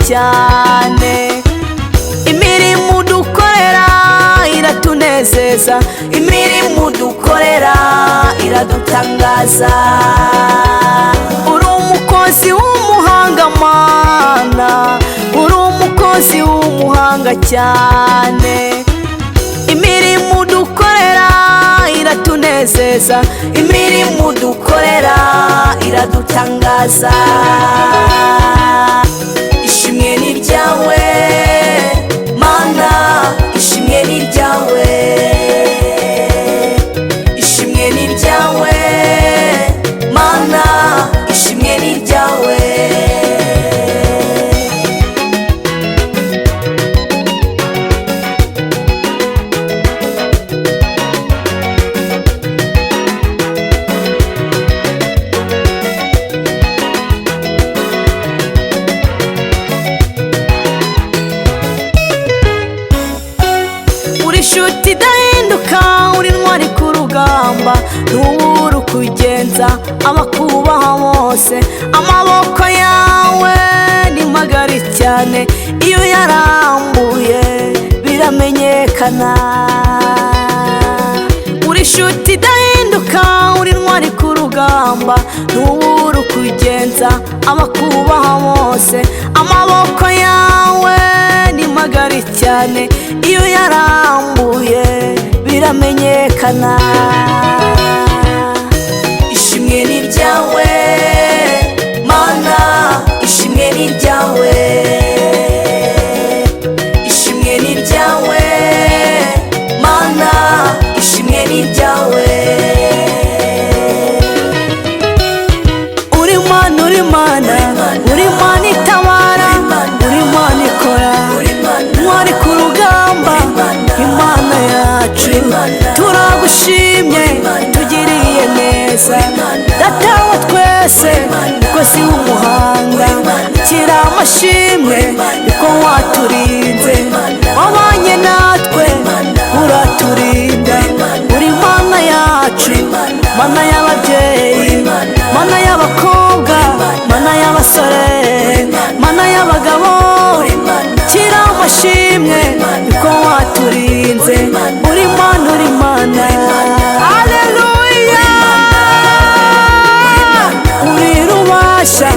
cyane. Imirimo dukorera iratunezeza, imirimo dukorera iradutangaza. Uri umukozi w'umuhanga Mana, uri umukozi w'umuhanga cyane. Imirimo dukorera iratunezeza, imirimo dukorera iradutangaza. Ishimwe ni ryawe Mana, ishimwe ni ryawe, ishimwe ni ryawe Mana, ishimwe ni ryawe. Uri inshuti idahinduka, uri intwari ku rugamba, ntubura ukugenza abakubaha bose. Amaboko yawe ni magari cyane, iyo yarambuye biramenyekana. Uri inshuti idahinduka, uri intwari ku rugamba, ntubura ukugenza abakubaha bose. Amaboko yawe ni magari cyane, iyo yarambuye biramenyekana. Ishimwe ni ryawe Mana, ishimwe ni ryawe, ishimwe ni ryawe Mana, ishimwe ni ryawe. Uri Mana, uri Mana, uri Mana itabara, uri Mana ikora, ntwari ku rugamba, Imana yacu turagushimye, tugiriye neza. Data wa twese, mukozi w'umuhanga, kira amashimwe yuko waturinze, wabanye natwe uraturinda. Uri Mana yacu, Mana y'ababyeyi, Mana y'abakobwa, Mana y'abasore, Mana y'abagabo, kira amashimwe yuko waturinze. Uri Mana, uri Mana, haleluya. Uri rubasha,